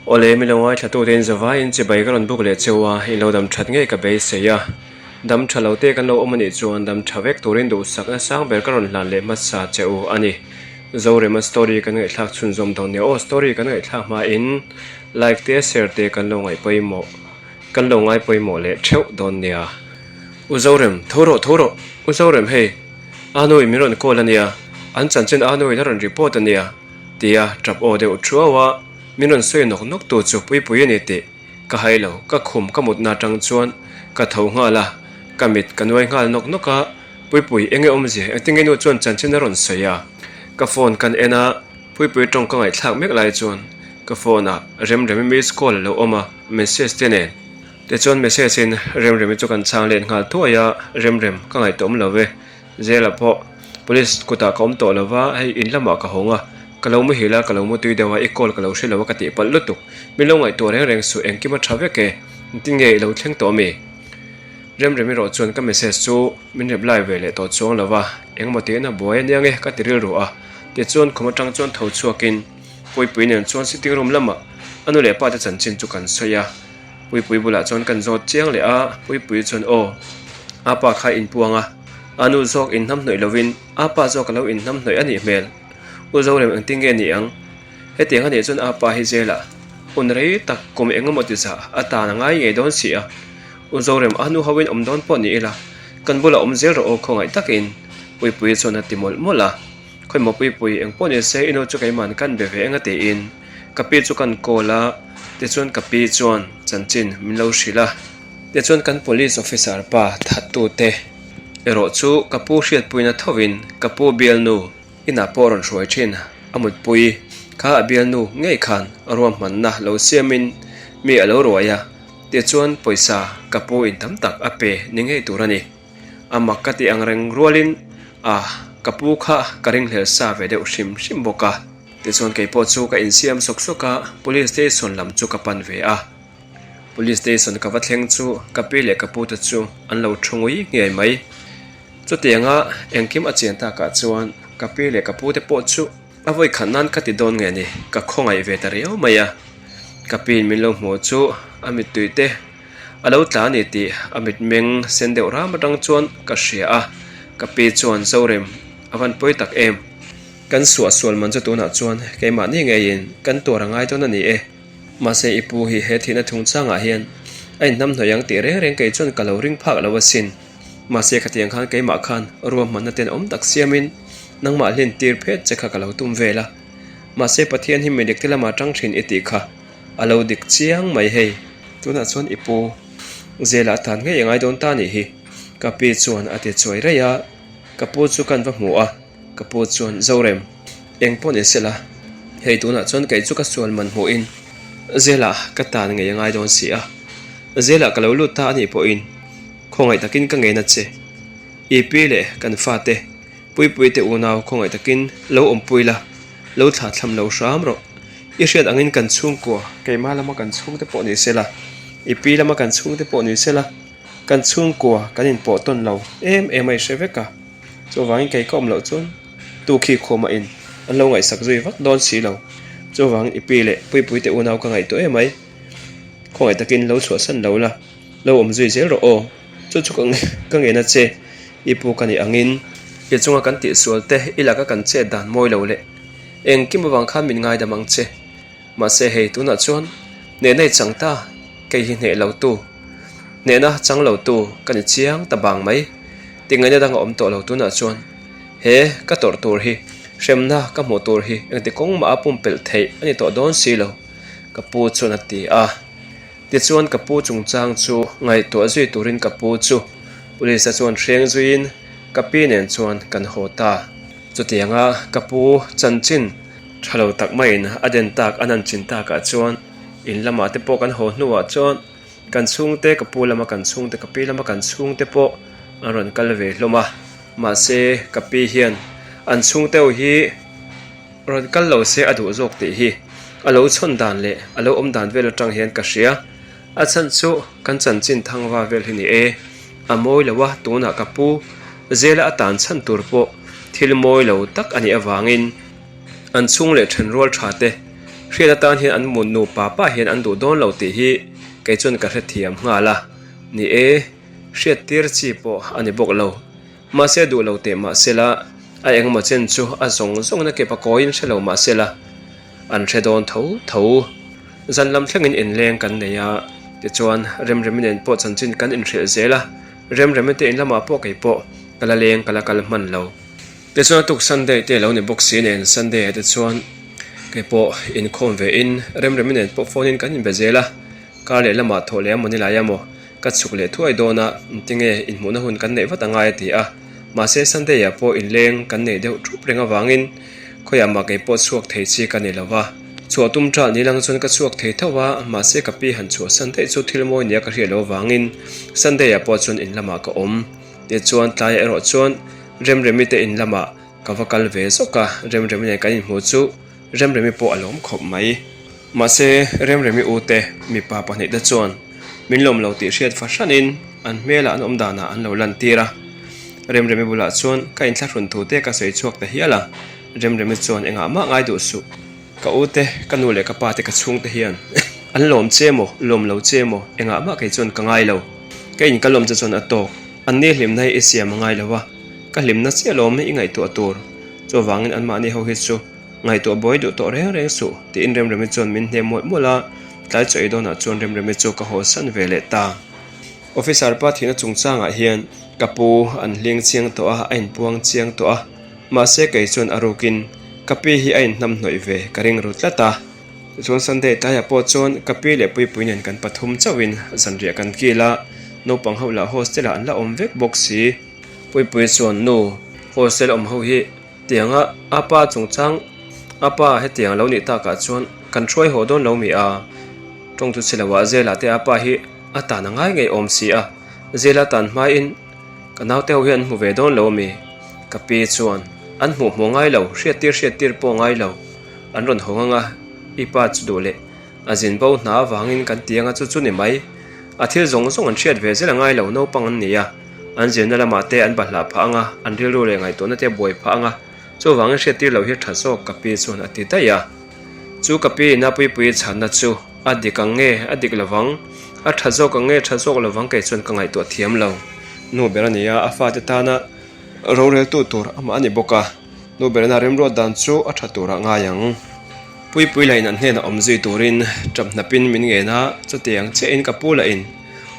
Awle mi lo ngaithla tu te in zavai in chibai ka rawn buk leh cheu a, in lo dam that ngei ka beisei a. Dam tha lo te kan lo awm a nih chuan dam tha vek turin duhsak na sang ber ka rawn hlan leh hmasa che u a ni. Zorema story kan ngaihthlak chhunzawm dawn nia aw story kan ngaihthlak hma in like te share te kan lo ngaih pawimawh kan lo ngai pawimawh leh theuh dawn nia. U Zorem tho rawh tho rawh U Zorem hei Anu in min rawn call a nia an chanchin Anu in a rawn report a nia tia tap aw deuh thuau a min rawn sawi nawk nawk tu chu Puipui a ni tih Ka hai lo, ka khum ka mutna atang chuan ka tho nghal a, ka mit ka nuai nghal nawk nawk a, Puipui enge awmzia engtinge nu chuan chanchin a rawn sawi a, ka phone kan en a, Puipui tawng ka ngaihthlak mek lai chuan ka phone ah Remremi miss call a lo awm a, message te nen. Tichuan message in Remremi chu kan chhang let nghal thuai a, Remrem ka ngaihtuah awm lo ve, Zela pawh Police kutah ka awm tawh lo va, hei in lamah ka hawng a, ka lo muhil a, ka lo mutui deuh a, i call ka lo hre lo a ka tih palh lutuk. Min lo ngaihtuah reng reng suh, engkim a tha vek e, engtin nge i lo thleng tawh ami? Remrem erawh chuan ka message chu min reply ve leh tawh chuang lo va, engemaw tiin a buai aniang e ka ti rilru a, tichuan khum atang chuan tho chhuakin Puipui nen chuan sitting room lamah a nu leh pa te chanchin chu kan sawi a. Puipui bulah chuan kan zawt chiang leh a, Puipui chuan aw, a pa kha inpuang a, a nu zawk inhnamhnawih lovin a pa zawk a lo inhnamhnawih a nih hmel. U Zorem engtin nge ni ang? Hetiang a nih chuan a pa hi jail-ah hun rei tak kum engemaw ti zah a tan a ngai ngei dawn si a. U Zorem a nu hoin awm dawn pawh ni ila, kan bulah awm zel rawh aw khawngaih takin Puipui chuan a ti mawlh mawlh a. Khawimaw Puipui eng pawh ni se i nu chu keimahn kan be ve eng a tiin ka pi chu kan call a, tichuan ka pi chuan chanchin min lo hrilh a. Tichuan kan police officer pa thattute erawh chu ka pu hriatpuina thovin ka pu bialnu inah pawh rawn hruai thin a mutpui kha a bialnu ngei khan ruahmanna lo siamin mi a lo ruai a, tichuan pawisa ka pu in tam tak a pe ni ngei tur a ni. A mak ka tih ang reng rualin a ka pu kha ka ringhlel sa ve deuh hrim hrim bawk a. Tichuan kei pawh chu ka insiam sawk sawk a, police station lam chu ka pan ve a. Police station ka va thleng chu ka pi leh ka pu te chu an lo thu ngui ngei mai. Chutianga engkim a chian takah chuan ka pi leh ka pu te pawh chu a vawi khat nan ka ti dawn nge ni, ka khawngaih ve ta riau mai a. Ka piin min lo hmuh chu a mittui te a lo tla a ni tih a mitmeng sen deuh ram atang chuan ka hria a, ka pi chuan Zorem a van pawi tak em. Kan suahsual man chu tunah chuan keimahni ngeiin kan tuar a ngai dawn a ni e. Mahse i pu hi he thihna thungchangah hian a inhnamhnawih ang tih reng reng kei chuan ka lo ring phak lo asin. Mahse khatiang khan keimah khan ruahmanna ten awm tak siamin nangmah hlin tir phet che kha ka lo tum vel a. Mahse Pathian hi midik te lamah tang thin i tih kha a lo dik chiang mai hei. Tunah chuan i pu Zela tan ngei a ngai dawn ta nih hi ka pi chuan a ti chuai raih a, ka pu chu kan va hmu a. Ka pu chuan, Zorem, eng pawh ni sela, hei tunah chuan kei chu ka sual man hmuhin Zela ka tan ngei a ngai dawn si a, Zela ka lo lut ta a nih pawhin khawngaih takin ka ngen a che. I pi leh kan fate, Puipui te unau khawngaih takin lo awmpui la, lo thlah thlam lo hram rawh. I hriat angin kan chhungkua, keimah lama kan chhungte pawh ni sela, i pi lama kan chhungte pawh ni sela, kan chhungkua kan inpawh tawn lo em em a i hre vek a. Chuvangin kei ka awm loh chuan tu khi khawmah in an lo ngaihsak zui vak dawn si lo. Chuvangin i pi leh Puipui te unau ka ngaihtuah em mai. Khawngaih takin lo chhuahsan lo la, lo awm zui zel rawh aw. Chu chu ka ngen a che, i pu ka nih angin. I chunga kan tihsual te i laka kan chet dan mawi lo leh engkim avang khan min ngaidam ang che. Mahse hei tunah chuan hnehna i chang ta, kei hi hneh lo tu, hnehna chang lo tu ka ni chiang ta bang mai. Tingaihna dang a awm tawh lo tunah chuan he ka tawrh tur hi, hremna ka hmuh tur hi engti kawng mah a pumpelh theih a ni tawh dawn si lo, ka pu chuan a ti a. Tichuan ka pu chungchang chu ngaihtuah zui turin ka pu chu police a chuan hreng zuiin ka pi nen chuan kan haw ta. Chutianga ka pu chanchin tha lo tak maiin a den tak a nan chin takah chuan in lamah te pawh kan haw hnuah chuan kan chhungte ka pu lama kan chhungte ka pi lama kan chhungte pawh an rawn kal ve hlawm a mahse ka pi hian an chhungte ho hi rawn kal lo se a duh zawk tih hi a lo chhawn dan leh a lo awm dan vel atang hian ka hria a chhan chu kan chanchin thangva vel hi ni e a mawi lo a tunah ka pu zela a tan chhan tur pawh thil mawi lo tak a nih avangin an chhung leh then rual tha te. Hriat atan hian an mut nupa pa hian an duh dawn lo tih hi kei chuan ka hrethiam nghal a, ni e, hriattir chi pawh a ni bawk lo. Mahse duh lo teh mahsela a engemaw chen chu a zawng zawngna ke pakawiin hre lo mahsela an hre dawn tho tho. Zan lam thlengin inleng kan nei a, tichuan Remremi nen pawh chanchin kan inhrilh zel a, Remremi te in lamah pawh kei pawh ka la leng ka la kal hman lo. Tichuan a tuk Sunday te lo ni bawk si nen Sunday ah te chuan kei pawh inkhawm ve in Remremi nen pawh phone in kan inbe zel a, kar leh lamah thawh leh amaw ni lai amaw ka chhuk leh thuai dawn a, tinge inhmuhna hun kan neih vat angai a ti a, mahse Sunday ah pawh inleng kan neih deuh thup reng avangin khawiah mah kei pawh chhuak thei chi ka ni lo va, chhuah tum ṭalh ni lang chuan ka chhuak thei tho a, mahse ka pi han chhuahsan daih chu thil mawi nia ka hriat loh avangin Sunday ah pawh chuan in lamah ka awm. Tichuan tlaiah erawh chuan Remremi te in lamah ka va kal ve zawk a, Remremi nen kan inhmuh chu Remremi pawh a lawm khawp mai. Mahse Remremi u te mipa pahnihte chuan min lawm lo tih hriat fahranin an hmelah an awm danah an lo lantir a. Remremi bulah chuan ka inthlahrun thu te ka sawi chhuak ta hial a, Remremi chuan engah mah ngai duh suh. Ka u te, ka nu leh ka pa te ka chhungte hian an lawm che maw, lawm lo che maw, engah mah kei chuan ka ngai lo. Ka in ka lawm che chuan a tawk, an ni hlimna hi i siam a ngai lo a, ka hlimna chiah lawm hi i ngaihtuah tur. Chuvangin anmahni ho hi chu ngaihtuah buai duh tawh reng reng suh, tiin Remremi chuan min hnem mawlh mawlh a, tlai chaw ei dawnah chuan Remremi chu ka haw san ve leh ta. Officer pa thihna chungchangah hian ka pu an hling chiang tawh a, a inpuang chiang tawh a, mahse kei chuan a rukin ka pi hi a inhnamhnawih ve ka ring ru tlat a. Tichuan Sunday tlaiah pawh chuan ka pi leh Puipui nen kan pathum chauhin zanriah kan kil a, naupang ho lah hostel ah an la awm vek bawk si. Puipui chuan nu hostel awm ho hi tianga a pa chungchang a pa hetiang lo nih takah chuan kan hruai haw dawn lo mi a, tawng chu chhe loah Zela te a pa hi A tan a ngai ngei awm si a, Zela tan hmain ka naute ho hian an hmu ve dawn lo ami? Ka pi chuan an hmuh hmuh ngai lo, hriattir hriattir pawh ngai lo. An rawn hawng anga i pa chu duh leh a zin bo hna avangin kan ti anga chu chu ni mai. A thil zawng zawng an hriat ve zel a ngai lo, naupang an ni a, an zirna lamah te an bahlah phah anga, an rilru leh ngaihtuahna te a buai phah anga, chuvangin hriattir loh hi tha zawk ka pi chuan a ti daih a. Chu ka pi ina puipui chhanna chu a dik ang nge a dik lovang, a tha zawk ang nge tha zawk lovang kei chuan ka ngaihtuah thiam lo. Nu ber a ni a, a fate tana roreltu tur amah a ni bawk a, nu berina remruat dan chu a tha turah ngai ang. Puipui lahin an hnenah awm zui turin tap hnapin min ngen a, chutiang chiahin ka pu lahin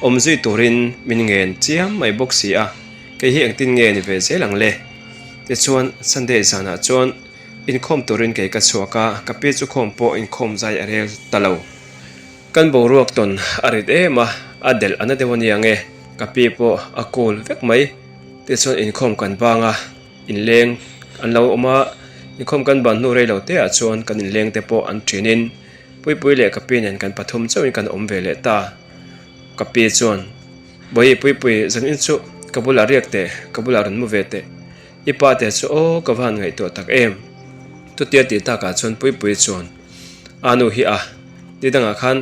awm zui turin min ngen chiam mai bawk si a, kei hi engtin nge ni ve zel ang le? Tichuan Sunday zanah chuan Inkhawm turin kei ka chhuak a, ka pi chu khawm pawh inkhawm zai a rel ta lo. Kan boruak tawn a rit em a, a delh a na deuh a nia nge, ka pi pawh a cool vek mai. Tichuan inkhawm kan bang a, inleng an lo awm a, inkhawm kan ban hnu rei lo te ah chuan kan inleng te pawh an ṭhin in Puipui leh ka pi nen kan pathum chauhin kan awm ve leh ta. Ka pi chuan, Bawihi Puipui, zanin chu ka bulah riak teh, ka bulah rawn mu ve teh. I pa te chu aw ka va han ngaihtuah tak em? Chutia tih takah chuan Puipuii chuan a nu hi a ni dangah khan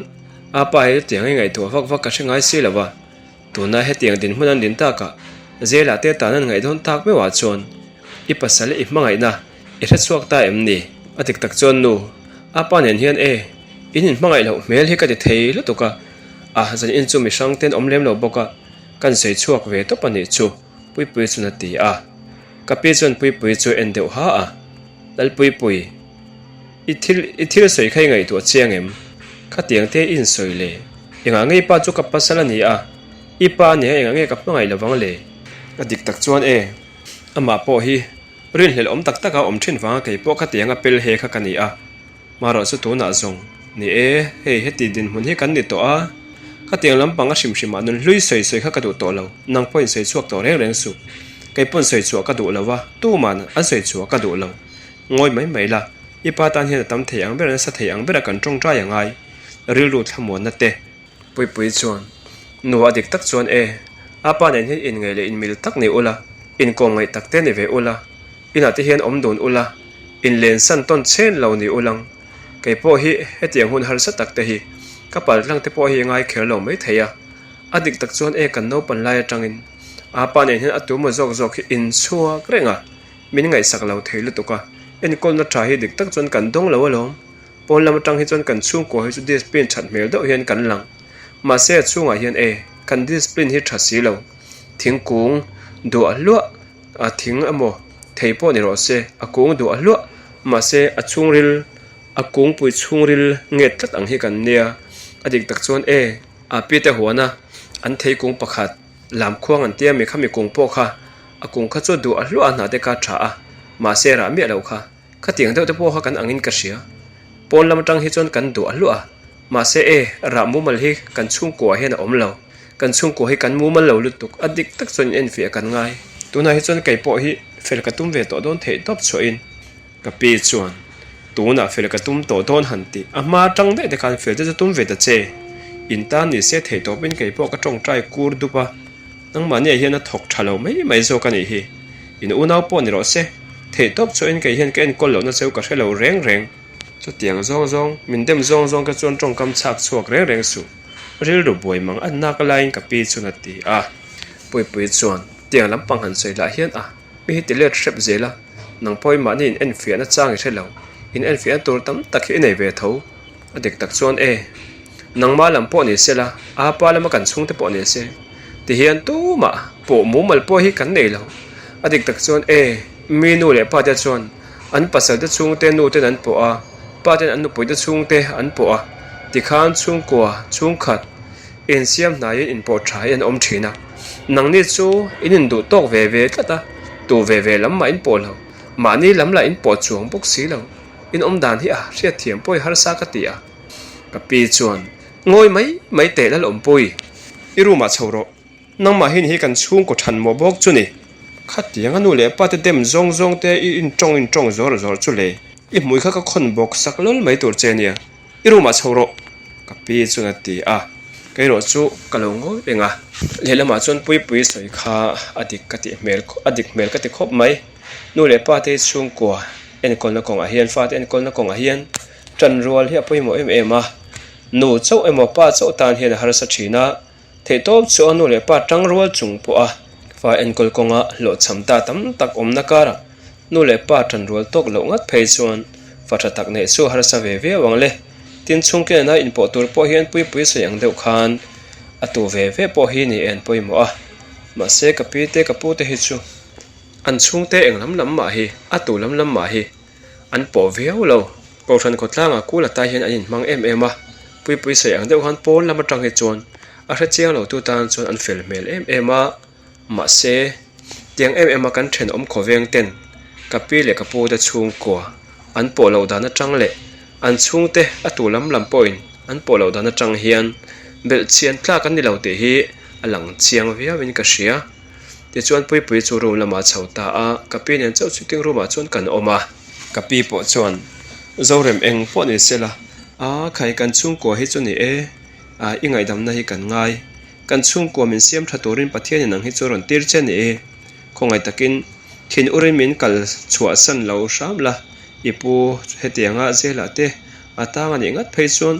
a pa hi chutiang i ngaihtuah vak vak ka hre ngai si lo va, tuna hetiang dinhmun an din takah Zela te tan an ngaih dawn tak meuhah chuan i pasal i hmangaihna i hre chhuak ta em ni? A dik tak chuan nu a pa nen hian e in inhmangaih loh hmel hi ka ti thei lutuk a, a zan in chu mihrang ten awm lem lo bawk a kan sawi chhuak ve tawp a nih chu. Puipui chuan a ti a. Ka pi chuan Puipui chu en deuh ha a, Lalpuipui, i thil i thil sawi kha i ngaihtuah chiang em? Khatiang te i insawi le? Engah nge i pa chu ka pasal a ni a, i pa a nia engah nge ka hmangaih lovang le? A dik tak chuan e, amah pawh hi rinhlelh awm tak taka awm thin vanga kei pawh khatianga pel he kha ka ni a. Marawh chu tunah zawng, Ni e, hei heti dinhmun hi kan ni tawh a, khatiang lampang a hrim hrimah nun hlui sawi sawi kha ka duh tawh lo, nang pawhin sawi chhuak tawh reng reng suh. Kei pawn sawi chhuah ka duh lo a, tuman an sawi chhuah ka duh lo. Ngawi mai mai la, i pa tan hian a tam thei ang ber, nasa thei ang bera kan tawngtai a ngai, rilru thlamuanna te. Puipui chuan, Nu a dik tak chuan e, a pa nen hian inngaih leh inmil tak ni ula, inkawm ngaih tak te ni ve ula, inah te hian awm dun ula, inlensan tawn chen lo ni ulang. Kei pawh hi hetiang hun harsa tak te hi ka paltlang te pawh hi ngai kher lo mai thei a. A dik tak chuan e kan naupan lai atangin a pa nen hian a tumaw zawk zawk hi inchhuak reng a, min ngaihsak lo thei lutuk a, enkawlna tha hi dik tak chuan kan dawng lo alawm. Pawn lam atang hi chuan kan chhungkua hi chu discipline that hmel deuh hian kan lang. Mahse a chhungah hian e, kan discipline hi tha si lo. Thingkung duah hluah a thing emaw thei pawh ni rawh se, a kung duah hluah mahse a chhungril a kungpui chhungril nget tlat ang hi kan nia. A dik tak chuan e, a pi te huana an thei kung pakhat lam khuang an tia mi kha mi kung pawh kha a kung kha chu duah hluah a hnah te kha a tha a mahse rah miah loh kha. Khatiang deuh te pawh kha kan angin ka hria. Pawn lam atang hi chuan kan duah hluah a, mahse e, rah mumal hi kan chhungkua hian a awm lo. Kan chhungkua hi kan mumal lo lutuk, a dik tak chuan in enfiah kan ngai. Tunah hi chuan kei pawh hi fel ka tum ve tawh dawn theih tawp chhuahin ka pi chuan tunah fel ka tum tawh dawn han tih a hma atang daih te khan fel te chu tum ve ta che. In tan ni se theih tawpin kei pawh ka tawngtai kur dup a. Nangmahniah hian a thawk tha lo mai mai zawk a nih hi. In unau pawh ni rawh se. Theihtawp chuahin kei hian ka enkawl lohna cheu ka hre lo reng reng. Chutiang zawng zawng, min dem zawng zawng te chuan tawngkam chhak chhuak reng reng suh. Rilru buai mang a nak laiin ka pi chuan a ti a. Puipui chuan, Tiang lampang han sawi lah hian a, mi hi ti let hrep zel a, nang pawh i mahni in enfiahna chang i hre lo, in enfiahna tur tam tak hi i nei ve tho. A dik tak chuan e, nangma lam pawh ni se la, a pa lama kan chhungte pawh ni se, tihian tumah pawh mumal pawh hi kan nei lo. A dik tak chuan e, mi nu leh pate chuan an pasalte chhungte nuten an pawh a, paten an nupuite chhungte an pawh a, tikhan chhungkua, chhungkhat, insiam hnaiin inpawh tha hi an awm thin a. Nangni chu in induh tawk ve ve tlat a, tu ve ve lam mah in pawh lo, mahni lam lah in pawh chuang bawk si lo. In awm dan hi a hriat thiam pawi harsa ka ti a. Ka pi chuan, Ngawi mai mai teh lal awmpui, i room ah chho rawh. Nangmah hi ni hi kan chhungkaw than mawh bawk chu ni. Khatiang a nu leh pa te dem zawng zawng te i intawng intawng zawr zawr chu le. I hmui kha ka khawn bawk sak lawl mai tur che nia. I room ah chho rawh. Ka pi chuan a ti a. Keirawh chu ka lo ngawi reng a. Lehlamah chuan Puipui sawi kha a dik ka tih hmel a dik hmel ka ti khawp mai. Nu leh pa te chhungkua enkawlna kawngah hian fate enkawlna kawngah hian tan rual hi a pawimawh em em a. Nu chauh emaw pa chauh tan hian a harsa thin a. Theihtawp chu a nu leh pa tang rual chung pawha fa enkawl kawnga hlawhchham ta tam tak awmna karah nu leh pa tan rual tawk loh ngat phei chuan fa tha tak neih chu a harsa ve viau ang le. Tin chhungte nena inpawh tur pawh hian puipui sawi ang deuh khan a tu ve ve pawh hi ni en pawimawh a. Mahse ka pi te ka pu te hi chu an chhungte eng lam lam mah hi a tu lam lam mah hi an pawh viau lo. Kohhran khawtlangah kul atai hian an inhmang em em a, puipui sawi ang deuh khan pawn lam atang hi chuan a hre chiang lo tu tan chuan an fel hmel em em a, mahse tiang em em a kan thenawm khawveng ten ka pi leh ka pu te chhungkua an pawh loh dan atang leh an chhungte a tu lam lam pawhin an pawh loh dan atang hian belhchian tlak an ni lo tih hi a lang chiang viau in ka hria. Tichuan Puipui chu room lamah a chho ta a, ka pi nen chauh sitting room ah chuan kan awm a. Ka pi pawh chuan Zorem eng pawh ni sela, a khai kan chhungkua hi chu ni e, a i ngaihdamna hi kan ngai. Kan chhungkua min siam tha turin Pathianin ang hi chu rawn tir che ni e. Khawngaih takin thin urin min kal chhuah san lo hram la, i pu hetianga zelah te a tang a nih ngat phei chuan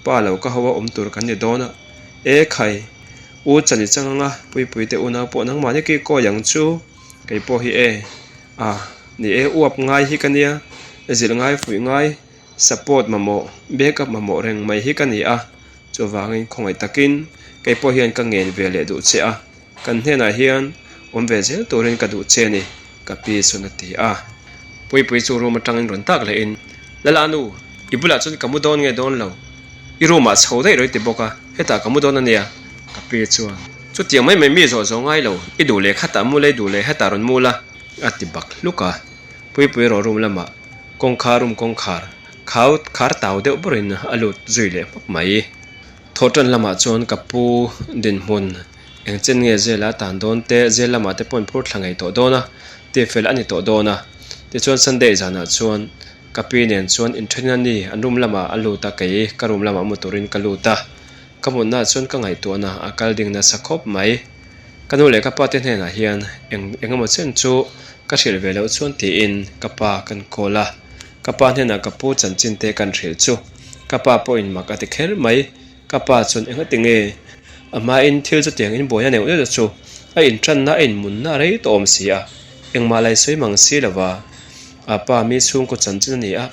pa lo ka ho a awm tur kan ni dawn a, e khai. U Chani chang anga Puipui te unau pawh nangmahni ki kawi ang chu kei pawh hi e a ni e uap ngai hi ka nia zilh ngai fuih ngai support mamawh back up mamawh reng mai hi ka ni a chuvangin khawngaih takin kei pawh hian ka ngen ve leh duh che a kan hnenah hian awm ve zel turin ka duh che a ni ka pi chuan a ti a Puipui chu room atangin rawn tak lehin Lala nu i bulah chuan ka mu dawn nge dawn lo. I room ah chho daih rawih ti bawk a, hetah ka mu dawn a nia. Ka pi chuan, Chutiang mai mai mi zawh zawh ngai lo, i duh leh khatah mu la i duh leh hetah rawn mu la, a ti bak hluk a. Puipui rawh room lamah kawngkhar room kawngkhar khau khar tau deuh bawrin a lut zui leh hmawk mai. Thawhtan lamah chuan ka pu dinhmun eng chen nge zel a tan dawn te, zel lamah te pawh in phur thla ngei tawh dawn a, tifel a ni tawh dawn a. Tichuan Sunday zanah chuan Ka pi nen chuan inthen a ni, an room lamah a lut a, kei ka room lamah mu turin ka lut a. Ka mutnaah chuan ka ngaihtuahna a kal ding nasa khawp mai. Ka nu leh ka pa te hnenah hian eng eng emaw chen chu ka hrilh ve loh chuan tiin ka pa kan call a. Ka pa hnenah ka pu chanchin te kan hrilh chu ka pa pawhin mak a ti kher mai. Ka pa chuan eng a ti nge? A hmain thil chutiang inbuaina neuh neuh te chu a intranna a inmunna a rei tawh awm si a, engmah lai sawi mang si lova. A pa mi chhungkaw chanchin a ni a.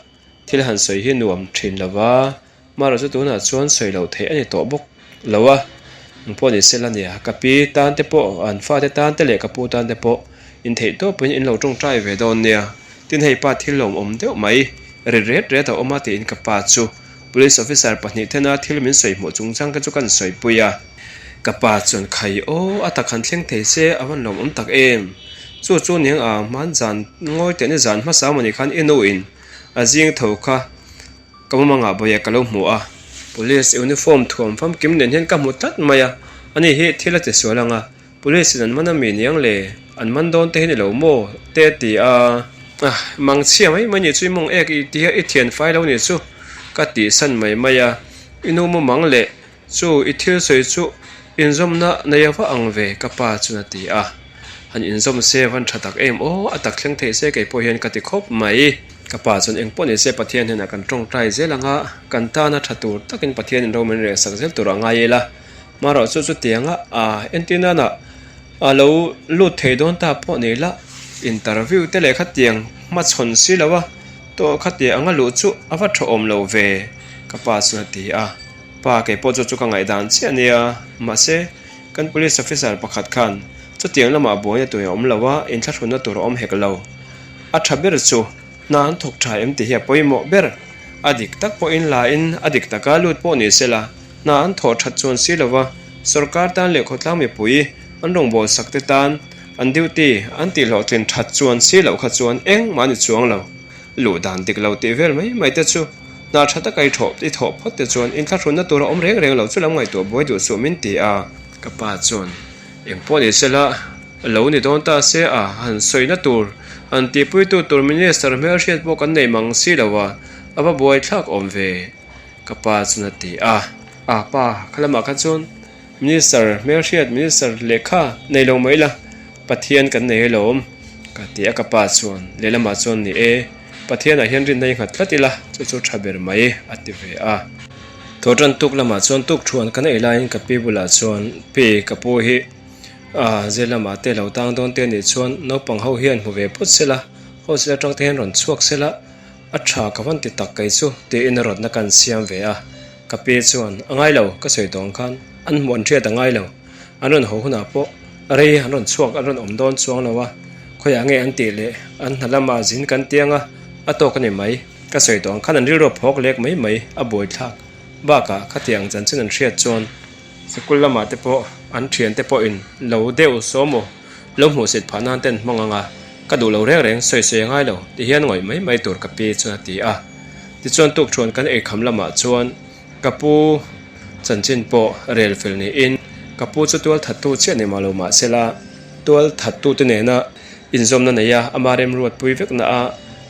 Thil han sawi hi nuam thin lo va, marawh chu tunah chuan sawi loh theih a ni tawh bawk lo a. Eng pawh ni sela nia, ka pi tan te pawh, an fate tan te leh ka pu tan te pawh intheih tawpin in lo tawngtai ve dawn nia. Tin hei pa thil lawmawm deuh mai, rit ret ret a awm a tiin ka pa chu Police officer pahnih thena thil min sawi hmuh chungchang te chu kan sawipui a. Ka pa chuan khai aw a tak han thleng thei se a van lawmawm tak em. Chu chu niang a hman zan ngawi teh ni zan hmasa mawni khan i nu in a zing tho kha ka mumangah bawih ah ka lo hmu a. Police uniform thuam famkim nen hian ka hmu tlat mai a, ani hi thil a ti sual ang a. Police in an man a mi niang le, an man dawn te hi ni lo maw? te a ti a. Ah, mangchhia mai mai nih chu i mawng ek i ti a, i thian fai lo nih chu ka tih san mai mai a. I nu maw mang le, chu i thil sawi chu inzawmna nei a va ang ve ka pa chuan a ti a. Han inzawm se van tha tak em aw, a tak thleng theih se kei pawh hian ka ti khawp mai. Ka pa chuan eng pawh ni se Pathian hnenah kan tawngtai zel ang a, kan tana tha tur takin Pathian in ro min rehsak zel tur a ngai ila. Marawh chu chutianga a entir nana a lo lut thei dawn ta pawh ni la interview te leh khatiang hmachhawn si lo a tawh khatiang anga luh chu a va tha awm lo ve ka pa chuan a ti a pa kei pawh chu chu ka ngaihdan chiah a nia mahse kan police officer pakhat khan chutiang lamah buaina tur a awm lo a inthlahrunna tur a awm hek lo a tha ber chu. Hna an thawk tha em tih hi a pawimawh ber. A dik tak pawhin la in a dik taka lut pawh ni se la, hna an thawh that chuan si lova sorkar tan leh khawtlang mipui an rawngbâwl sak te tan an duty an tih hlawhtlin that chuan si loh kha chuan engmah a ni chuang lo. Luh dan dik lo tih vel mai mai te chu hna tha taka i thawh i thawh phawt te chuan inthlahrunna tur a awm reng reng lo chu lam ngaihtuah buai duh suh min ti a. Ka pa chuan engpawh ni se la. Lo ni dawn ta se a, han sawina tur, han tihpuitu tur Minister hmelhriat pawh kan nei mang si lo a, a va buai thlak awm ve, ka pa chuan a ti a. A pa, kha lamah kha chuan Minister hmelhriat, Minister lehkha nei lo mai la, Pathian kan nei alawm, ka ti a ka pa chuan, lehlamah chuan ni e, Pathianah hian rinna i nghat tlat ila, chu chu tha ber mai, a ti ve a. Thawhtan tuk lamah chuan tukthuan kan ei laiin ka pi bulah chuan, Pi, ka pu hi. A zir lamah te lo tang dawn te anih chuan naupang ho hian hmu ve phawt sela, hostel atang te hian rawn chhuak sela, a tha ka van ti tak kei chu tiin a rawtna ka an siam ve a. Ka pi chuan, A ngai lo, ka sawi tawng khan an hmuh an hriat a ngai lo, an rawn haw hunah pawh rei an rawn chhuak an rawn awm dawn chuang lo a, khawiah nge an tih leh an hna lama zin kan tiang a, a tawk a ni mai, ka sawi tawng khan an rilru a phawk lek mai mai, a buaithlak bakah khatiang chanchin an hriat chuan. Sikul lamah te pawh an thiante pawhin lo deuh saw maw lo hmuhsit phah nan ten hmang ang a, ka duh lo reng reng sawi sawi a ngai lo ti hian ngawih mai mai tur ka pi chuan a ti a. Tichuan tukṭhuan kan eikham lamah chuan ka pu chanchin pawh rel fel niin ka pu chu tual thattu chiah ni mah lo mah sela tual thattute nena inzawmna neia ama remruatpui vekna a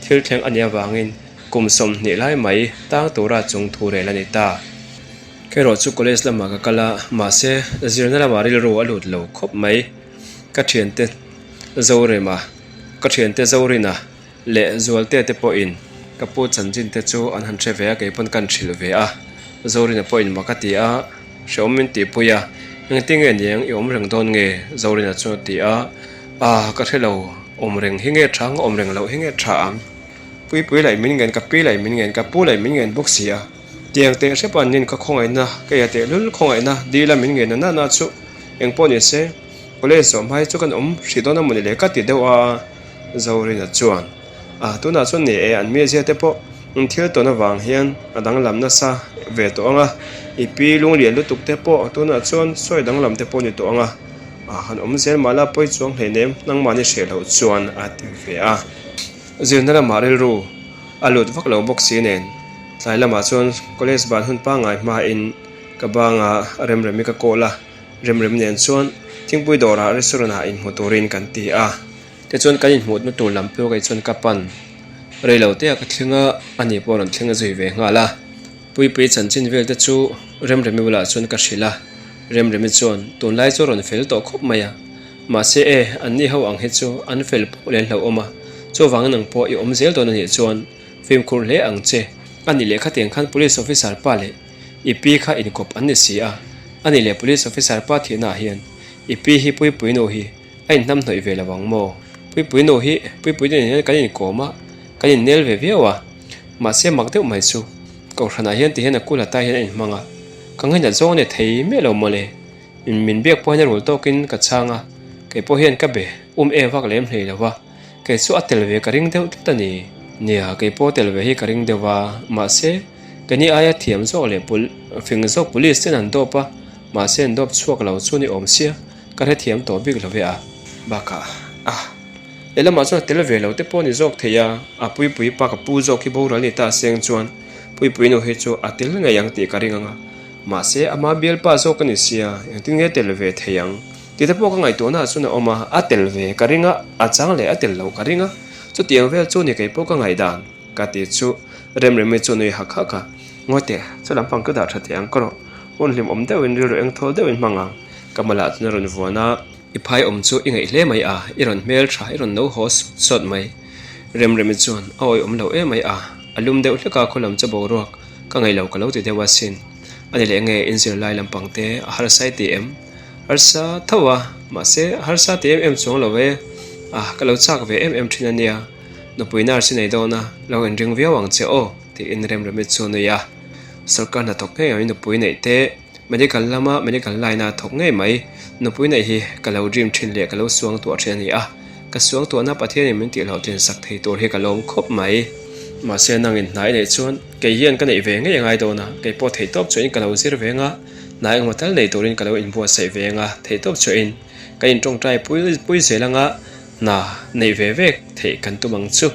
thil thleng a nih avangin kum 20 lai mai tang tura chung thu rel a ni ta. Kerawh chu college lamah ka kal a, mahse zirna lamah rilru a lut lo khawp mai. Ka thiante Zorema, ka thiante Zorina leh Zualte te pawhin ka pu chanchin te chu an han hre ve a, kei pawn ka han hrilh ve a. Zorina pawhin mak a ti a, hrehawm min tihpui a, engtin nge niang i awm reng dawn nge? Zorina chuan a ti a, ah ka hre lo, awm reng hi nge tha ang, awm reng loh hi nge tha ang? Puipui laih min ngen, ka pi laih min ngen, ka pu laih min ngen bawk si a. Tiang teh hrep an nin ka khawngaihna, ka ia teh lul khawngaihna dil a min ngen a nana chu eng pawh ni se, college zawh hma hi chu kan awm hrih dawn a mawni le ka ti deuh a, Zorina chuan a tunah chuan ni e an mizia te pawh thil tawn avang hian a danglam nasa ve tawh ang a, i pi lunglian lutuk te pawh tunah chuan sawi danglam te pawh ni tawh ang a, a han awm zel mah la pawi chuang hleinem nangmahni hreh loh chuan a ti ve a, zirna lamah rilru a lut vak lo bawk si nen. Tlai lamah chuan college ban hun pangngai hmain ka banga Remremi ka call a, Remremi nen chuan thingpui dawrah restaurant ah inhmu turin kan ti a. Tichuan kan inhmuhna tur lam pawh kei chuan ka pan rei lo te ah ka thleng a, ani pawh a rawn thleng zui ve nghal a. Puipui chanchin vel te chu Remremi bulah chuan ka hrilh a, Remremi chuan tunlai chu a rawn fel tawh khawp mai a, mahse e anni ho ang hi chu an fel pawh leh an hlauhawm a, chuvangin ang pawh i awm zel dawn anih chuan Fimkhur hle ang che. A nih leh khatiang khan Police Officer pa leh i pi kha inkawp an ni si a. A nih leh Police Officer pa thihna ah hian i pi hi Puipui nu hi a inhnamhnawih ve lo ang maw? Puipui nu hi Puipui nu nen hian kan inkawm a, kan innel ve viau a. Mahse mak deuh mai chu Kohhranah hian tihian a kula tai hian a inhmang a, ka ngainat zawng a ni thei miah lo mawle. Min biak pawh hian a rul tawkin ka chhang a, kei pawh hian ka be um e vak lem hlei lo va, kei chu a tel ve ka ring deuh tlat a ni. Nia, kei pawh tel ve hi ka ring deuh a, mahse keini aia thiam zawk leh fing zawk police ten an dawp a, mahse an dawp chhuak lo chu ni awm sia, ka hrethiam tawh bik lo ve a. Bakah, ah, lehlamah chuan a tel ve lo te pawh a ni zawk thei a, a puipui pa ka pu zawk hi boral ni ta seng chuan puipui nu hi chu a tel ngei ang tih ka ring ang a, mahse ama bialpa zawk ka ni sia, engtin nge tel ve thei ang tih te pawh ka ngaihtuahna ah chuan a awm a, a tel ve ka ring a, a chang leh a tel loh ka ring a, chutiang vel chu ni kei pawh ka ngaihdan ka ti chu Remremi chu nui hak hak a, Ngawi teh, chu lampang ka dah tha teh ang ka rawh, hun hlimawm deuhin rilru engthawl deuhin hmang ang ka malah chuan a rawn vuan a. I phai awm chu i ngaih hle mai a, i rawn hmel tha, i rawn no haw sawt sawt mai. Remremi chuan a awih awm lo em mai a, a lum deuh hlek a khaw lam chu boruak ka ngaih lo ka lo ti deuh a sin. A ni leh nge in zirlai lampang te a harsa i ti em? Harsa tho a, mahse harsa ti em em chuang lo e. A, ka lo chak ve em em thin a nia, nupui nurse i nei dawn a, lo inring viau ang che aw, tiin Remremi chu a nui a. Sawrkar hnathawk ngei ang i nupui neih te. Medical lama medical line a thawk ngei mai. Nupui neih hi ka lo dream thin leh ka lo suang tuah thin a ni a. Ka suang tuahna Pathianin min tih hlawhtlin sak thei tur hi ka lawm khawp mai. Mahse nangin hna i neih chuan kei hian ka neih ve ngei a ngai dawn a, kei pawh theihtawp chuahin ka lo zir ve anga, hna engmaw tal nei turin ka lo inbuatsaih ve anga, theihtawp chuahin ka intawngtai pui pui zel anga hna neih ve vek theih kan tum ang chu.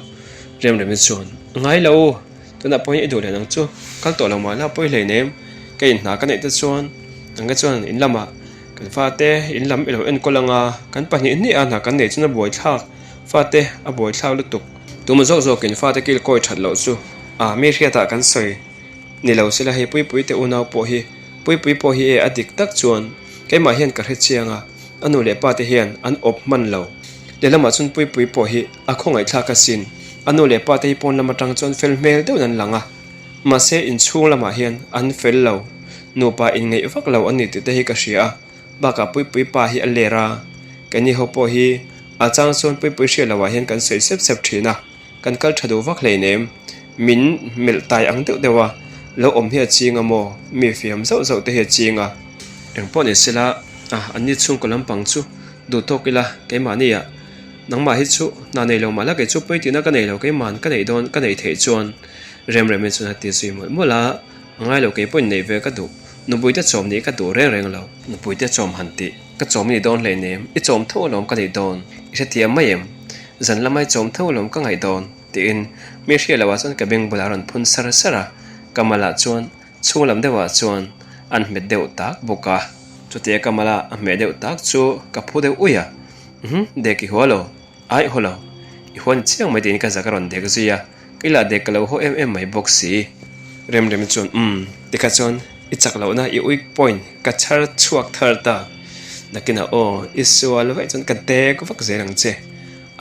Remremi chuan, Ngai lo. Tunah pawhin i duh leh nang chu kal tawh lo mah la pawi hlei nem. Ka in hna ka neih te chuan nang te chuan in lamah kan fate in lam i lo enkawl anga kan pahnih hnih a hna kan neih chuan a buaithlak fate a buaithlak lutuk. Tuma zawk zawkin fate kil kawi that loh chu a mi hriatah kan sawi ni lo sela hei Puipui te unau pawh hi Puipui pawh hi e a dik tak chuan keimah hian ka hre chiang a a nu leh pa te hian an awp hman lo. Lehlamah chuan Puipui pawh hi a khawngaihthlak asin. A nu leh pa te hi pawn lam atang chuan fel hmel deuhin an lang a, mahse inchhung lamah hian an fel lo. Nupa inngeih vak lo a ni tih te hi ka hria a, bakah Puipui pa hi a ler a, keini ho pawh hi a chang chuan Puipui hriat loh ah hian kan sawi sep sep thin a, kan kal tha duh vak hleinem. Min melh tai ang deuh deuh a, lo awm hi a ching a maw, mi fiam zauh zauh te hi a ching a. Engpawh ni sela, anni chhungkaw lampang chu duh tawk ila keimahni ah. Nangmah hi chu hna nei lo mahla kei chu pawi tihna ka nei lo keiman ka neih dawn ka neih theih chuan Remremi chuan a ti zui mawlh mawlh a, a ngai lo kei pawhin neih ve ka duh, nupui te chawm nih ka duh reng reng lo. Nupui te chawm han tih ka chawm i nih dawn hleinem, i chawm tho alawm ka nih dawn, i hrethiam mai em? Zan lama i chawm tho alawm ka ngaih dawn tiin mi hriat loh ah chuan ka beng bulah a rawn phun sar sar a, ka malah chuan Chhung lam deuhah chuan an hmet deuh tak bawk a, chutia ka mala a hmeh deuh tak chu ka phu deuh uih a, Uhm, dek i hua lo, aih haw lo, i hua ni chiang mai tiin ka zak a rawn dek zui a, kei lah dek ka lo haw em em mai bawk si. Remremi chuan, Umm, tikha chuan i chak lohna i weak point ka chhar chhuak thar ta, nakinah aw, i sual vaih chuan ka dek vak zel ang che,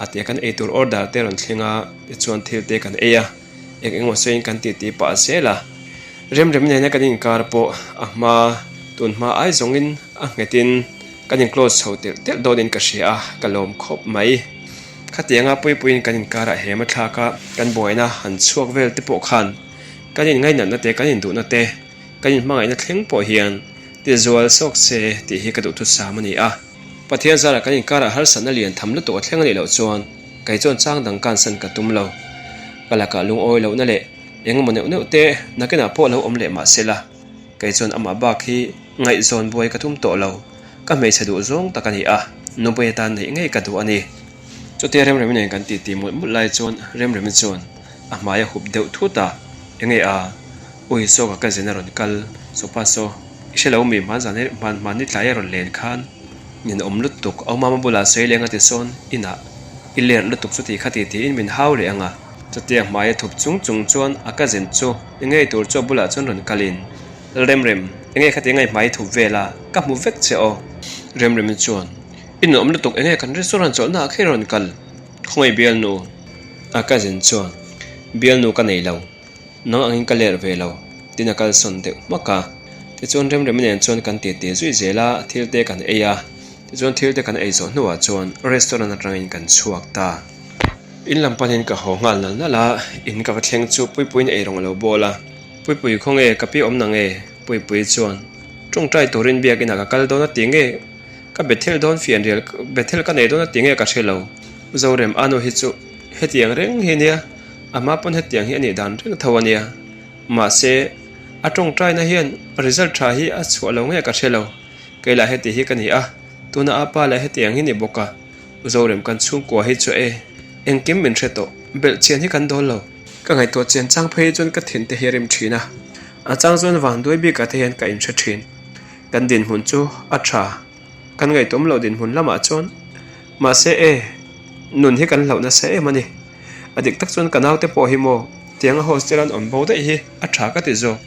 a tia kan eitur order te rawn thleng a, tichuan thil te kan ei a. Eng engmaw sawiin kan titi pah zel a, Remrem nena kan inkar pawh a hma tun hma ai zawngin a nghetin kan in close chho telh telh dawnin ka hria a, ka lawm khawp mai. Khatianga puipuiin kan inkarah hem a thlak a, kan buaina han chhuak vel te pawh khan kan inngainatna te, kan induhna te, kan inhmangaihna thleng pawh hian tizual sawk se tih hi ka duhthusam a ni a. Pathian zarah kan inkarah harsatna lian tham lutuk a thleng a nih loh chuan kei chuan chang dang kansan ka tum lo. Ka lakah lungawi lohna leh engemaw neuh neuh te nakinah pawh lo awm leh mah se la, kei chuan amah bak hi ngaihzawn buai ka tum tawh lo. Ka hmeichhe duh zawng tak a ni a, nupui atan neih ngei ka duh a ni. Chutia Remremi nen kan titi mawlh mawlh lai chuan Remremi chuan a hmai a hup deuh thut a, Enge a? Ui saw ka cousin a rawn kal, sofa saw i hre lo mi hman zan hman hman ni tlai a rawn len khan min awm lutuk a awmama bulah sawi leng a ti sawn inah i lerh lutuk chuti kha ti tiin min hau leh ang a. Chutia hmai a thup chung chung chuan a cousin chu i ngei tur chu a bulah chuan rawn kalin Lalremrem enge khati ngai hmai i thup vel a ka hmu vek che aw. Remremi chuan i nuam lutuk enge kan restaurant chawlhna ah kher rawn kal khawngaih bialnu a cousin chuan bialnu ka nei lo. Nang angin ka ler ve lo, tin a kalsawn deuh hmak a. Tichuan Remremi nen chuan kan titi zui zel a, thil te kan ei a. Tichuan thil te kan ei zawh hnuah chuan restaurant atangin kan chhuak ta. In lam panin ka haw nghal nal nal a, in ka va thleng chu Puipuiin eirawng a lo bawl a. Puipui khawnge ka pi awm na nge? Puipui chuan tawngtai turin biakinah ka kal dawn a ti nge? Ka Bethel dawn fianrial Bethel ka nei dawn a ti nge ka hre lo. Zorem Anu hi chu hetiang reng hi nia, a hma pawn hetiang hi a nih dan reng tho a nia. Mahse, a tawngtaina hian result tha hi a chhuah lo nge ka hre lo. Kei lah heti hi ka ni a, tuna a pa lah hetiang hi ni bawk a. Zorem kan chhungkua hi chu e, engkim min hre tawh, belh chian hi kan dawl lo. Ka ngaihtuah chian chang phei chuan ka thin te hi a rim thin a, a chang chuan vanduai bikah te hian ka inhre thin. Kan dinhmun chu a tha, kan ngaihtuam loh dinhmun lamah chuan mahse e, nun hi kan hlauh nasa em a ni. A dik tak chuan ka naute pawh hi maw tianga hostel an awm bo daih hi a tha ka ti zawk.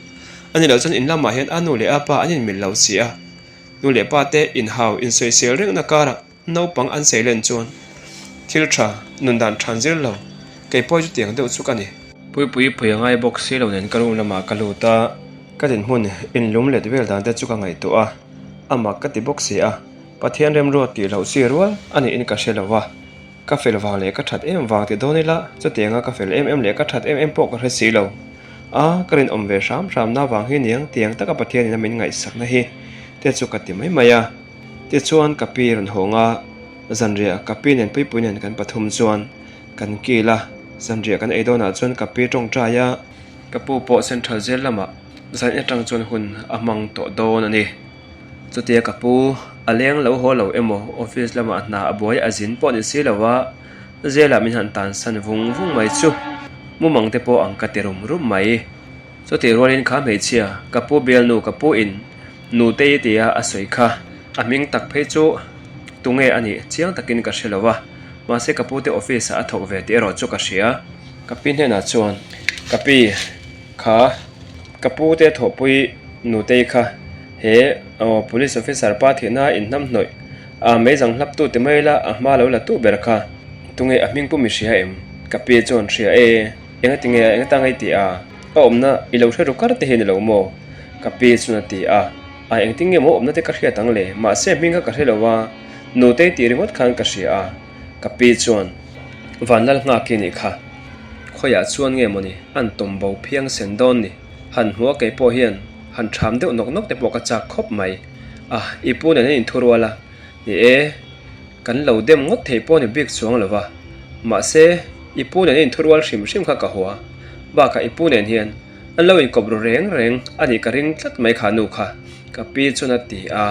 A ni loh chuan in lamah hian a nu leh a pa an inmil lo si a, nu leh pa te inhau insawisel rengna karah Naupang an sei len chuan thil tha nun dan than zir lo, kei pawh chutiang deuh chu ka ni. Puipui pui a ngai bawk si lo nen ka room lamah ka lut a, ka dinhmun inlum let vel dan te chu ka ngaihtuah a, a mak ka ti bawk si a, Pathian remruat tih loh chi rual a niin ka hre lo va, ka fel vang leh ka that em vang ti dawn ila chutianga ka fel em em leh ka that em em pawh ka hre si lo a, ka rinawm ve hram hram na vang hi niang tiang taka Pathianin a min ngaihsakna hi te chu ka ti mai mai a. Tichuan ka pi rawn hawng a, zanriah ka pi nen puipui nen kan pathum chuan kan kil a, zanriah kan ei dawnah chuan ka pi tawngtai a, ka pu pawh central jail lamah zan atang chuan hun a hmang tawh dawn a ni. Chutia ka pu a leng lo haw lo emaw office lamah hna a buai a zin pawh ni si lo a, jail ah min han tansan vung vung mai chu mumang te pawh ang ka ti rum rum mai. Chutih rualin kha hmeichhia, ka pu bialnu ka pu in Nutei tia a sawi kha a hming tak phei chu tunge a nih chiang takin ka hre lo a, mahse ka pute office ah a thawk ve tih erawh chu ka hria. Ka pi hnenah chuan ka pi kha ka pute thawhpui Nutei kha he aw police officer pa thihna inhnamhnawih a meizang hlap tu ti mai la a hma lo la tu ber kha tunge a hming pum i hria em? Ka pi chuan hria e. Enga ti nge enga ta ngei tih a? Ka awmna i lo hre ru kar te hi ni lo maw? Ka pi chuan a ti a. A engtin nge maw awmna te ka hriat ang le? Mahse hming kha ka hre lo a, Nutei tih ringawt khan ka hria a. Ka pi chuan, Vanlal nghak i nih kha. Khawiah chuan nge mawni an tawm bo phiang sen dawn ni? Han hmuh a kei pawh hian han ṭham deuh nawk nawk te pawh ka chak khawp mai. A, i pu nen an inthu rual a. Ni e. Kan lo dem ngawt thei pawh ni bik chuang lo va, mahse i pu nen a inthurual hrim hrim kha ka hua. Bakah i pu nen hian an lo inkawp ru reng reng a nih ka ring tlat mai kha nu kha, ka pi chuan a ti a.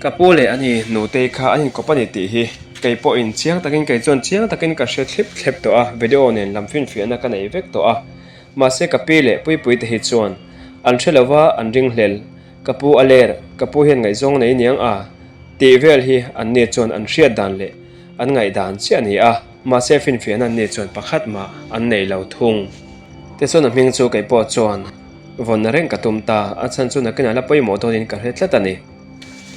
Ka pu leh ani nutei kha an inkawp a ni tih hi kei pawhin chiang takin kei chuan chiang takin ka hre thlip thlep tawh a, video nen lam finfiahna ka nei vek tawh a. Mahse ka pi leh Puipui te hi chuan an hre lo va, an ringhlel. Ka pu a ler, ka pu hian ngaihzawng nei niang a tih vel hi an ni chuan an hriat dan leh an ngaihdan chiah a ni a, mahse finfiahna an ni chuan pakhat mah an nei lo thung. Tichuan a hming chu kei pawh chuan vawnna reng ka tum ta, a chhan chu nakinah la pawimawh dawnin ka hre tlat a ni.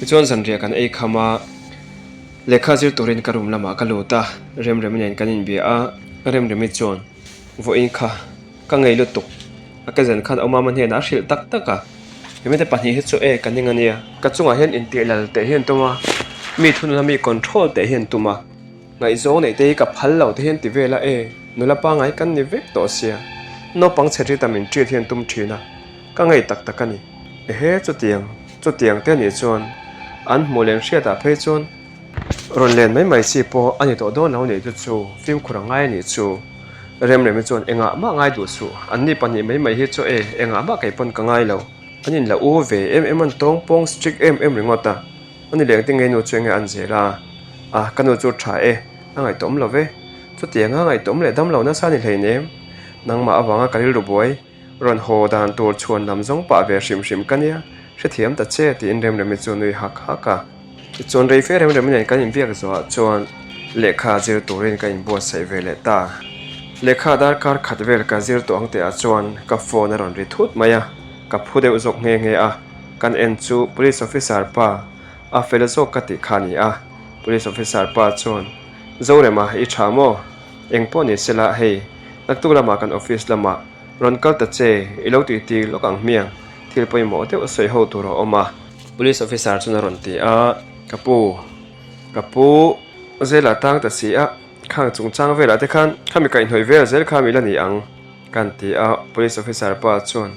Tichuan zanriah kan ei kham a, lehkha zir turin ka room lamah ka lut a, Remremi nen kan inbia a, Remremi chuan vawiin kha Ka ngei lutuk. A ke zan khan Awmama hnenah a hrilh tak tak a. Hemite pahnih hi chu e ka ning a nia. Ka chungah hian intih lal teh hi an tum a, mi thununa mi control teh hi an tum a. Ngaihzawng neih te hi ka phal lo te hi an ti vel a e, nula pangai kan ni vek tawh sia. Naupang chhe ṭi tam in ṭit hi an tum ṭhin a, ka ngei tak tak a ni. Ehe chutiang, chutiang te anih chuan an hmuh leh an hriatah phei chuan Rawn len mai mai chi pawh a ni tawh dawn lo nih chu chu fimkhur a ngai a nih chu. Remremi chuan engah mah ngai duh suh, an ni pahnih mai mai hi chu e, engah mah kei pawn ka ngai lo. An inla u ve em em an tawng pawng strict em em ringawt a, a ni leng te ngei nu chu enge an zel a, a ka nu chu tha e, a ngaihtuahawm lo ve, chutianga ngaihtuahawm leh damlo nasa ni hleinem, nangmah avanga ka rilru buai. Rawn haw dan tur chhuan lam zawng pah ve hrim hrim ka nia, hrethiam ta che tiin Remremi chu nui hak hak a. Tichuan rei fe Remremi nen kan inbiak zawhah chuan lehkha zir turin ka inbuatsaih ve leh ta. Lehkha darkar khat vel ka zir tawh ang tihah chuan ka phone a rawn ri thut mai a, ka phu deuh zawk nghe nghe a, kan en chu Police Officer pa a fel zawk ka tih kha a ni a. Police Officer pa chuan, Zorema i tha maw? Engpawh ni sela hei, naktuk lamah kan office lamah rawn kal ta che, i lo tih tir lawk ang hmiang, thil pawimawh deuh sawi ho tur a awm a. Police officer chuan a rawn ti a, Ka pu, ka pu, Zela tang ta si a, Khang chungchang velah te khan khami kaihhnawih vel zel kha mi la ni ang kan ti a, police officer pa chuan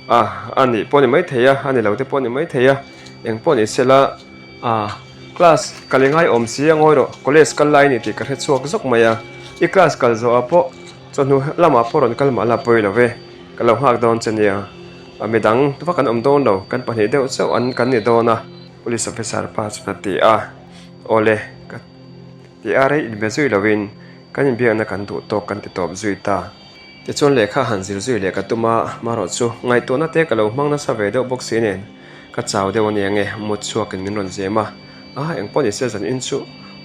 a a nih pawh ni maithei a, a ni lo te pawh ni maithei a, eng pawh ni sela a class kal i ngai awm si a ngawi rawh college kal lai a ni tih ka hre chhuak zawk mai a, i class kal zawh ah pawh chawhnu lamah pawh rawn kal mah la pawi lo ve, ka lo nghak dawn che nia, a midang vak an awm dawn lo, kan pahnih deuh chauh an kan ni dawn a police officer pa chuan a ti a, awle ka. Ti a rei inbe zui lovin kan inbiakna kan duh tawk kan ti tawp zui ta. Tichuan lehkha han zir zui leh ka tum a, marawh chu ngaihtuahna te ka lo hmang nasa ve deuh bawk si nen ka chau deuh ania nge mut chhuakin min rawn zem a, a engpawh ni se zan in chu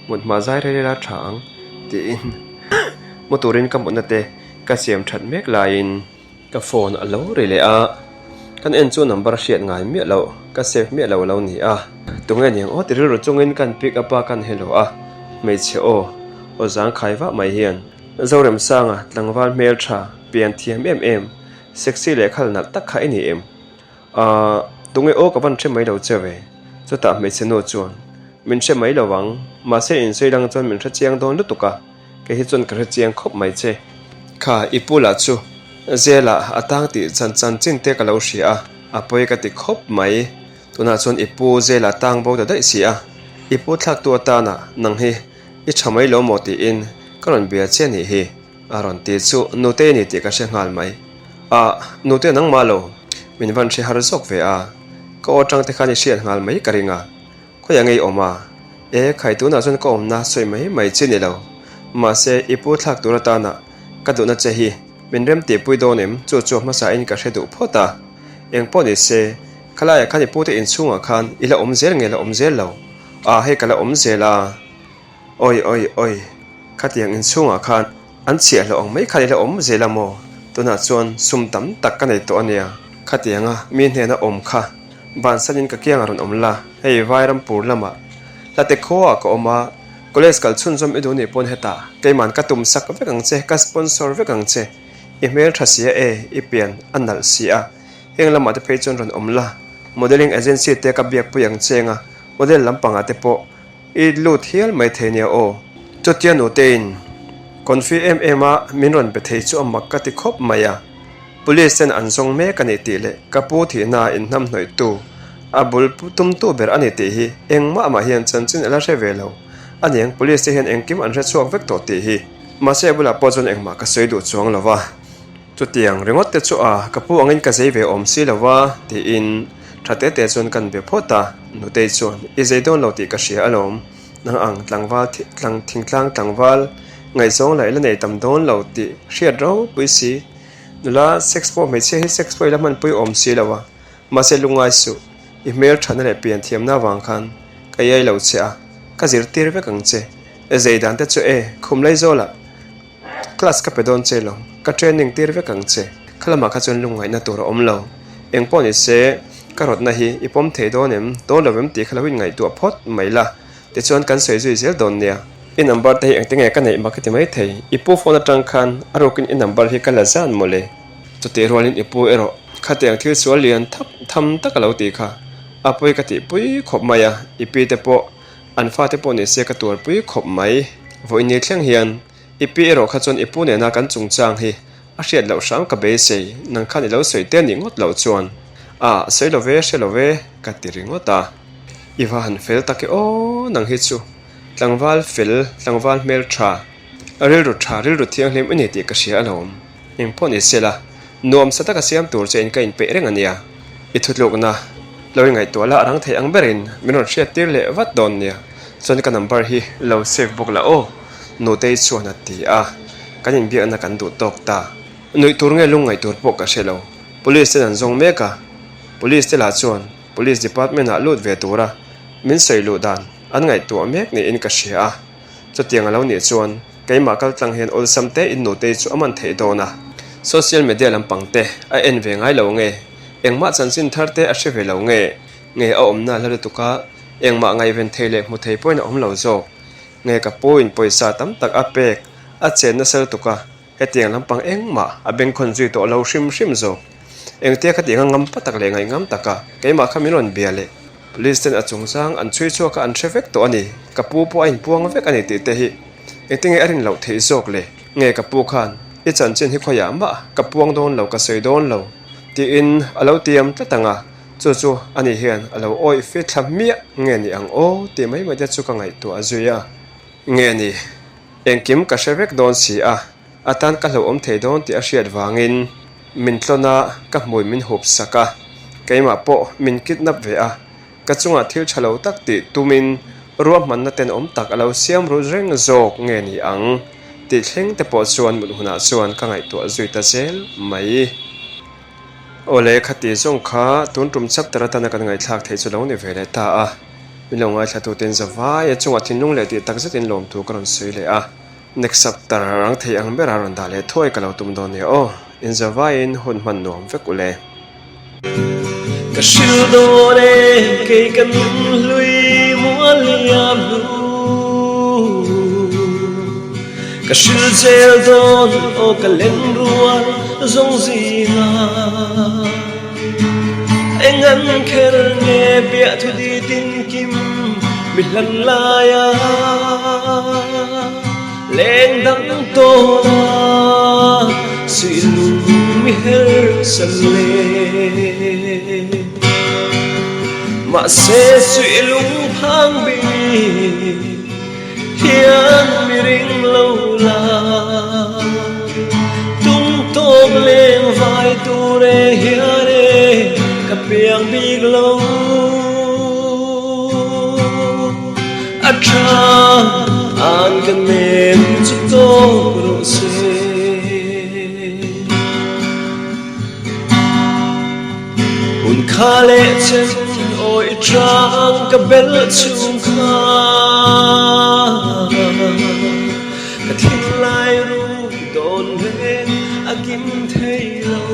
mut hma zai rei rei la tha ang tiin mu turin ka mutna te ka siam that mek laiin. Ka phone a lo ri leh a, kan en chu number hriat ngai miah loh, ka save miah lo a lo ni a. Tunge niang aw ti rilru chungin kan pick up a kan hello a, hmeichhe aw, aw zangkhai vah mai hian. Zoremsanga tlangval hmeltha, pian thiam em em, sexy leh khal nalh tak kha i ni em? Ahh, tunge aw ka van hre mai lo che ve? Chutah hmeichhe nu chuan, Min hre mai lo ang, mahse insawi lang chuan min hre chiang dawn lutuk a, kei hi chuan ka hre chiang khawp mai che. Kha, i pu lah chu Zela a tang tih chan chanchin te ka lo hria a, a pawi ka ti khawp mai. Tunah chuan i pu Zela tang bo ta daih si a, i pu thlaktu atana nang hi i tha mai lo maw tiin ka rawn bia che nih hi. A rawn ti chu nute i ni tih ka hre nghal mai. Ah, nute nangmah lo, min van hre har zawk ve a, ka aw tang te khan i hriat nghal mai ka ring a, khawiah nge i awm a? E, khai tunah chuan ka awmna sawi mai mai chi ni lo. Mahse, i pu thlak tur atana ka duhna che hi min rem tihpui dawn em? Chu chu hmasa in ka hre duh phawt a. Eng pawh ni se, khalaiah khan i pute inchhungah khan i la awm zel nge la awm zel lo? Ah, hei ka la awm zel a. Awi awi awi, khatiang inchhungah khan an chhiahhlawh ang mai khan i la awm zel a maw? Tunah chuan sum tam tak ka nei tawh a nia. Khatianga mi hnena awm kha bansanin ka kiangah rawn awm la, hei Vairampur lamah hlate khuaah ka awm a, college kal chhunzawm i duh nih pawn hetah keiman ka tum sak vek ang che, ka sponsor vek ang che. I hmeltha sia e, i pian a nalh si a, heng lamah te phei chuan rawn awm la, modelling agency te ka biakpui ang cheng a, model lampangah te pawh I lut hial mai thei nia aw. Chutia nutein confi em em a min rawn be thei chu a mak ka ti khawp mai a. Police ten an zawng mek a ni tih leh ka pu thihna inhnam hnawihtu a bul tumtu ber a ni tih hi engmah mah hian chanchin a la hre ve lo aniang police te hian engkim an hre chhuak vek tawh tih hi. Mahse a bulah pawh chuan engmah ka sawi duh chuang lo va. Chutiang ringawt te chu a, ka pu angin ka zei ve awm si lo va, tiin tha te te chuan kan be phawt a. Nutei chuan, I zei dawn lo tih ka hria alawm, nang ang tlangval tlang thingtlang tlangval ngaihzawng lah i la nei tam dawn lo tih hriat ropui si. Nula sex pawh hmeichhia hi sex pawh i la hmanpui awm si lo a, mahse lungngai suh, i hmel thatna leh pian thiamna avang khan ka iai lo che a, ka zirtir vek ang che. Zei dan te chu e, khum Laizawlah. Class ka pe dawn che lo, ka training tir vek ang che. Kha lamah kha chuan lungngaihna tur a awm lo. Eng pawh ni se, ka rawtna hi i pawm thei dawn em, dawn lo em tih kha lo inngaihtuah phawt mai la, tichuan kan sawi zui zel dawn nia. I number te hi engti nge ka neih mak i ti mai thei, i pu phone atang khan a rukin i number hi ka la zan mawle. Chutih rualin i pu erawh khatiang thil sual lian thap tham tak a lo tih kha a pawi ka tihpui khawp mai a, i pi te pawh an fate pawh ni se ka tuarpui khawp mai. Vawiin ni thleng hian I pi erawh kha chuan i pu nena kan chungchang hi a hriat loh hram ka beisei, nang khan i lo sawi te nih ngawt loh chuan a sawi lo ve hre lo ve ka ti ringawt a. I va han fel tak e aw nang hi chu tlangval fel, tlangval hmel tha, rilru tha, rilru thianghlim i ni tih ka hria alawm. Engpawh ni sela, nuam sa taka siam tur che in ka inpeih reng a nia. I thutlukna lo ingaihtuah la a rang thei ang berin min rawn hriat tir leh vat dawn nia. Chuan ka number hi lo save bawk la aw, Nutei chuan a ti a. Kan inbiakna kan duh tawk ta. Nuih tur nge lungngaih tur pawh ka hre lo. Police ten an zawng mek a. Police te lah chuan Police department ah lut ve tura min sawi luh dan an ngaihtuah mek niin ka hria a. Chutiang a lo nih chuan keimah kal tlang hian awlsam te in nutei chu a man theih dawn a. Social media lampang te a en ve ngai lo nge, engmah chanchin thar te a hre ve lo nge, nge a awmna hla lutuk a, engmah ngaihven thei leh hmu thei pawhin a awm lo zawk. Nge ka pu in pawisa tam tak a pek a chen nasa lutuk a, hetiang lampang engmah a bengkhawn zui tawh lo hrim hrim zawk. Engtia khatiang a ngam pa tak leh ngaihngam taka keimah kha min rawn bia leh Police ten a chungchang an chhui chhuak a an hre vek tawh a ni, ka pu pawh a inpuang vek a ni tih te hi. Engtinge a rin loh theih zawk le? Nge ka pu khan i chanchin hi khawiah mah ka puang dawn lo ka sawi dawn lo tiin a lo tiam tlat ang a, chu chu ani hian a lo awih fit thla hmiah nge ni ang aw tih mai mai te chu ka ngaihtuah zui a. Nge ni? Engkim ka hre vek dawn si a, a tan ka hlauhawm thei dawn tih a hriat vangin min tlawn a, ka hmui min hup sak a, keimah pawh min kidnap ve a, Ka chungah thil tha lo tak tih tumin ruahmanna tenawm tak a lo siam rut reng zawk nge ni ang tih thleng te pawh chuan mut hunah chuan ka ngaihtuah zui ta zel mai. Awle khati zawng kha tun tum chapter atana kan ngaihthlak theih chu lo ni ve leh ta a, min lo ngaithlatuten zavai a chungah thinlung leh tih tak zetin lawmthu ka rawn sawi leh a. Next chapter rang thei ang bera rawn dah leh thuai ka lo tum dawn nia aw. In zavaiin hun hman nuam vek ule. Ka hril dawn e kei ka nun hlui mual liam hnu Ka hril zel dawn aw ka len rual zawng zinga Eng an kher nge biah thu di tin kim mi hlan laia Leng dang tawn a suih lung mi her san le. Mahse suih lung phang bik hian mi ring lo la. Tum tawk leng vai tur e hian e ka piang bik lo. A tha an ka nem chu tawk rawh se. Hun kha leh chen aw i tang ka bel chhung kha Ka thinlai ruk dawn reng a kim thei lo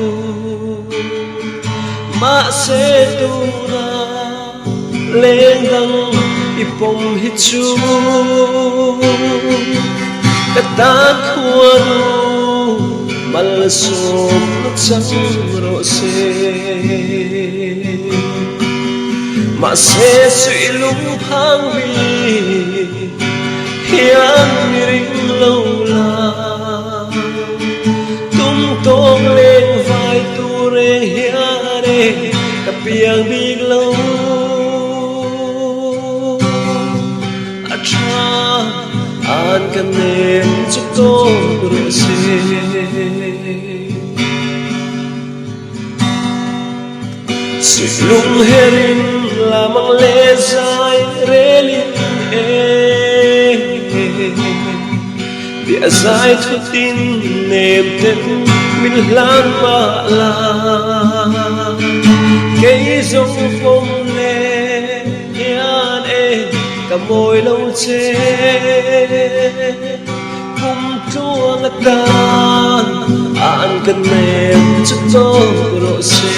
Mahse tunah Leng dang i pawm hi chu ka tan khuanu malsawm na chang rawh se. Mahse suih lung phang bik hian mi ring lo la, tum tawk leng vai tur reng hian e ka piang bik lo. A tha an ka nem chu tawk rawh se. Lung herin lamang leh zai relin e Bia zai thutin nem ten min hlan mah la Kei zawng fawm leh hian e ka mawi lo che Kum tluang atan an ka nem chu tawk rawh se.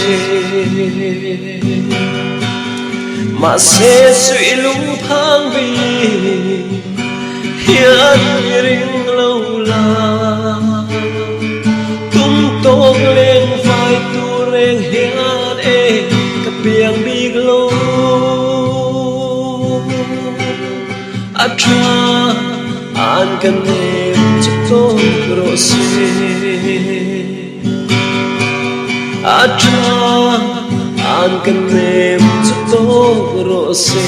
Mahse suih lung phang bik hian mi ring lo la. Tum tawk leng vai tur reng hian e ka piang bik lo. A tha an ka nem chu tawk rawh se. A tha an ka nem chu tawk rawh se.